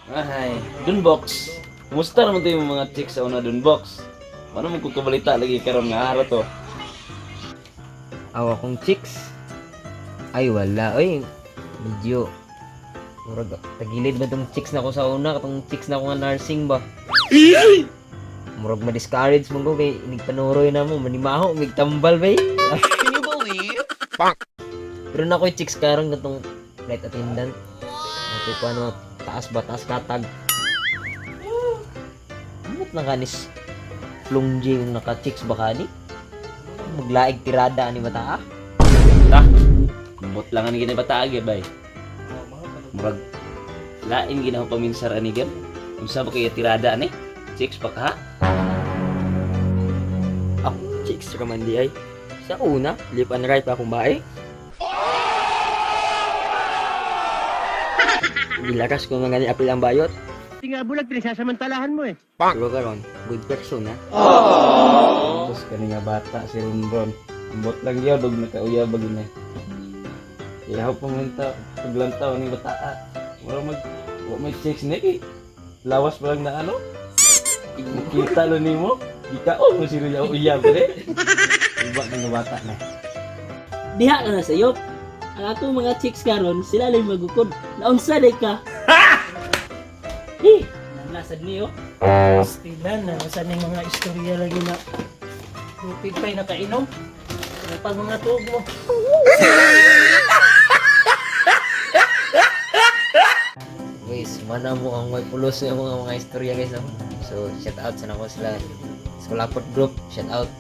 Ay, Dun Box. Kumusta naman to yung mga chicks sa una, Dun Box? Ano mo kung kabalita lagi karon nga araw to? Aw, akong chicks. Ay, wala. Oy, medyo murag tagilid ba tong chicks na ko sa una, katong chicks na ko nga nursing ba. Murag ma-discourage man ko kay inig panuroy na mo, manimaho, migtambal ba eh. Can you believe? Pero na ko'y chicks karon katong flight attendant. Ito pa ano, taas ba, taas katag. Amot na kanis Flung J yung naka-chicks ba kani? Maglaig tirada ani bata ah. Ta. Kumbot lang ani gina bataag eh, bay. Murag lain gina ko paminsar ani gab. Unsa ba kaya tirada ani? Chicks pa ka? Ah, chicks ra man di ay. Sa una, lip and right pa akong bae. Gilakas ko mga ni apil ang bayot. Hindi nga bulag, pinagsasamantalahan mo eh. Pero karon, good person ha. Tapos kani nga bata si Ronron. Kumbot lang gyud og nakauyab ba gina. Ihaw pa man ta paglantaw ni bataa. Murag mag wa may chicks ni eh. Lawas pa lang na ano. Makita lo nimo, gikaon mo si Ruya uyab dire. Iba na nga bata na. Diha ka na sayop. Ang akong mga chicks karon, sila lang magukod. Naunsa day ka? Hi, nasad niyo. Stilan na, saan yung mga istorya lagi na lupig pa'y nakainom. Ano pa mga tuog mo? Guys, mana mo ang may pulos ng mga istorya, guys, no? So, shout out sa nako sila. Skulapot Group, shout out.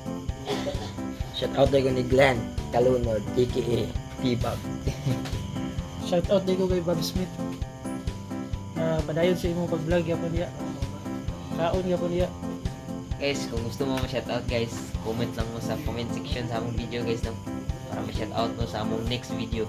Shout out ko ni Glenn Kalunod, aka T-Bob. Shout out ko kay Bob Smith. Na padayon sa imong pag-vlog yapon niya. Kaon yapon niya. Guys, kung gusto mo ma-shout out, guys, comment lang mo sa comment section sa among video, guys, no? Para ma-shout out mo sa among next video.